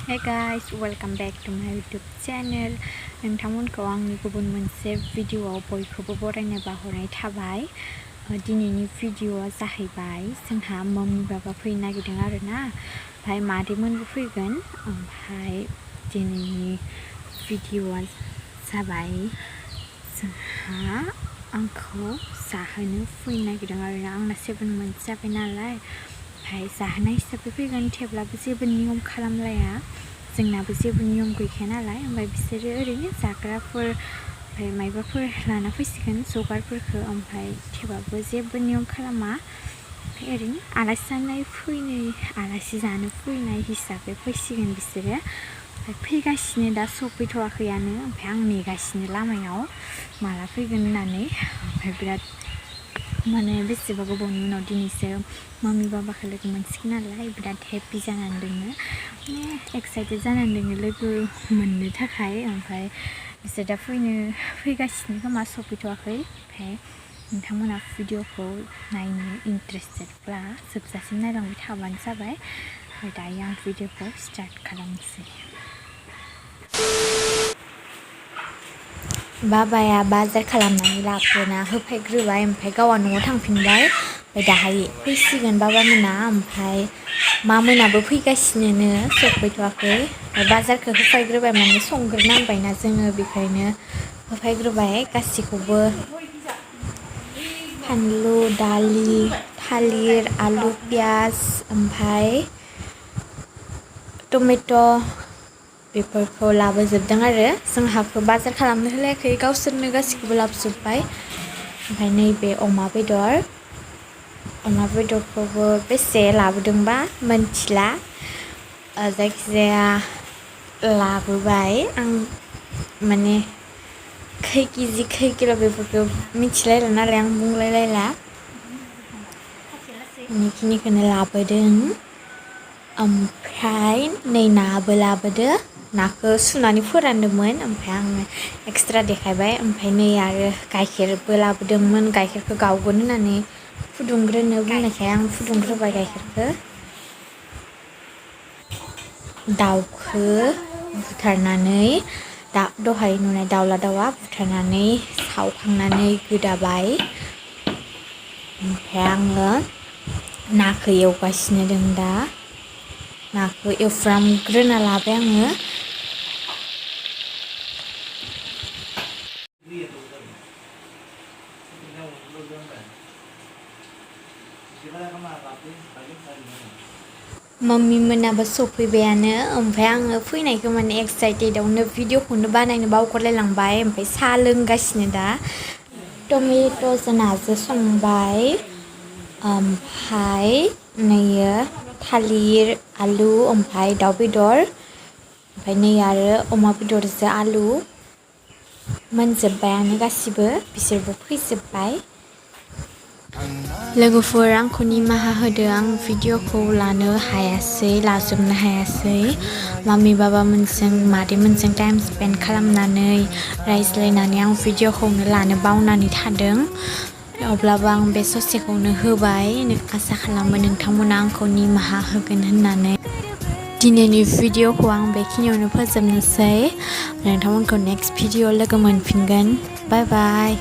Hey guys, welcome back to my YouTube channel. नोंथांमोनखौ आंनि गुबुन मोनसे भिडिअआव बयखौबो बरायनाय बावहरनाय थाबाय। दिनैनि भिडिअआ जाहैबाय जोंहा मम्मी बाबा फैनो नागिरदों आरोना। ओमफ्राय मादैमोनबो फैगोन। ओमफ्राय दिनैनि भिडिअआ जाबाय जोंहा आंखौ जाहोनो फैनो नागिरदों आरोना। आंना 7 months जाबाय नालाय। ओमफ्राय जाहोनाय हिसाबै फैगोन थेवब्लाबो जेबो नियम खालामलाया। जोंनाबो जेबो नियम गैखाया नालाय। ओमफ्राय बिसोरो ओरैनो जाग्राफोर ओमफ्राय मायबाफोर लाना फैसिगोन जगारफोरखौ। ओमफ्राय थेवबाबो जेबो नियम खालामा। ओमफ्राय ओरैनो आलासि जानो फैनाय हिसाबै फैसिगोन बिसोरो। ओमफ्राय फैगासिनो दा सफैथ'वाखैयानो। ओमफ्राय आं नेगासिनो लामायाव माला फैगोन होननानै। ओमफ्राय बिराद माने बेसेबा गोबावनि उनाव दिनैसो मम्मी बाबाखौ लोगो मोनसिगोन नालाय बिराद हेपि जानानै दोङो। माने एक्साइटेड जानानै दोङो लोगो मोननो थाखाय। ओमफ्राय बिसोर दा फैगासिनो खोमा सफैथ'वाखै। ओमफ्राय नोंथांमोना भिडिअखौ नायनो इन्टारेस्टेडब्ला जोबजासिम नायलांबाय थाबानो जाबाय। ओमफ्राय दायो आं भिडिअखौ स्टार्ट खालामनोसै। बाबाया बाजार खालामनानै लाबोना होफैग्रोबाय। ओमफ्राय गावहा न'आव थांफिनबाय। ओमफ्राय दाहाय फैसिगोन बाबामोना। ओमफ्राय मामोनाबो फैगासिनो सफैथ'वाखै। बाजारखौ होफैग्रोबाय माने संग्रोनांबायना जोङो बेखायनो होफैग्रोबाय गासिखौबो। फानलु, दालि, थालिर, आलु, पियाज ओमफ्राय टमेट' बेफोरखौ लाबोजोबदों आरो। जोंहाखौ बाजार खालामनो होलायाखै गावसोरनो गासिखौबो लाबोजोब्बाय। ओमफ्राय नैबे अमा बेदरखौबो बेसे लाबोदोंबा मोनथिला। जायखिजाया लाबोबाय। आं माने खै केजि खै किल' बेफोरखौ मिथिलायला नालाय आं बुंलायलायला। बेखिनिखौनो लाबोदों। ओमफ्राय नै नाबो लाबोदो। नाखौ सुनानै फोरानदोंमोन। ओमफ्राय आङो एक्सट्रा देखायबाय। ओमफ्राय नै आरो गाइखेरबो लाबोदोंमोन। गाइखेरखौ गावगोन होननानै फुदुंग्रोनो बुंनायखाय आं फुदुंग्रोबाय गाइखेरखौ। दाउखौ बुथारनानै दहाय नुनाय दाउला दाउआ बुथारनानै सावखांनानै गोदाबाय। ओमफ्राय आङो नाखौ एवगासिनो दं दा। नाखौ एवफ्रामग्रोना लाबाय आङो। मम्मी मोनाबो सफैबायानो। ओमफ्राय आङो फैनायखौ माने एक्साइटेडआवनो भिडिअखौनो बानायनो बावगारलायलांबाय। ओमफ्राय साहा लोंगासिनो दा। टमेट'जों नाजों संबाय। ओमफ्राय नैयो थालिर, आलु ओमफ्राय दाउ बेदर। ओमफ्राय नै आरो अमा बेदरजों आलु। मोनजोब्बायानो गासिबो बिसोरबो फैजोब्बाय। लोगोफोर आंखौ निमाहा होदो। आं भिडिअखौ लाजोबनो हायासै। मम्मी बाबामोनजों मादैमोनजों टाइम स्पेन्ड खालामनानै रायज्लायनानै आं भिडिअखौनो लानो बावनानै थादों। अब्लाबो आं बे ससेखौनो होबाय। आसा खालामो नोंथांमोना आंखौ निमाहा होगोन होननानै। दिनैनि भिडिअखौ आं बेखिनियावनो फोजोबनोसै। नोंथांमोनखौ नेक्स्ट भिडिअ लोगो मोनफिनगोन। बाय बाय।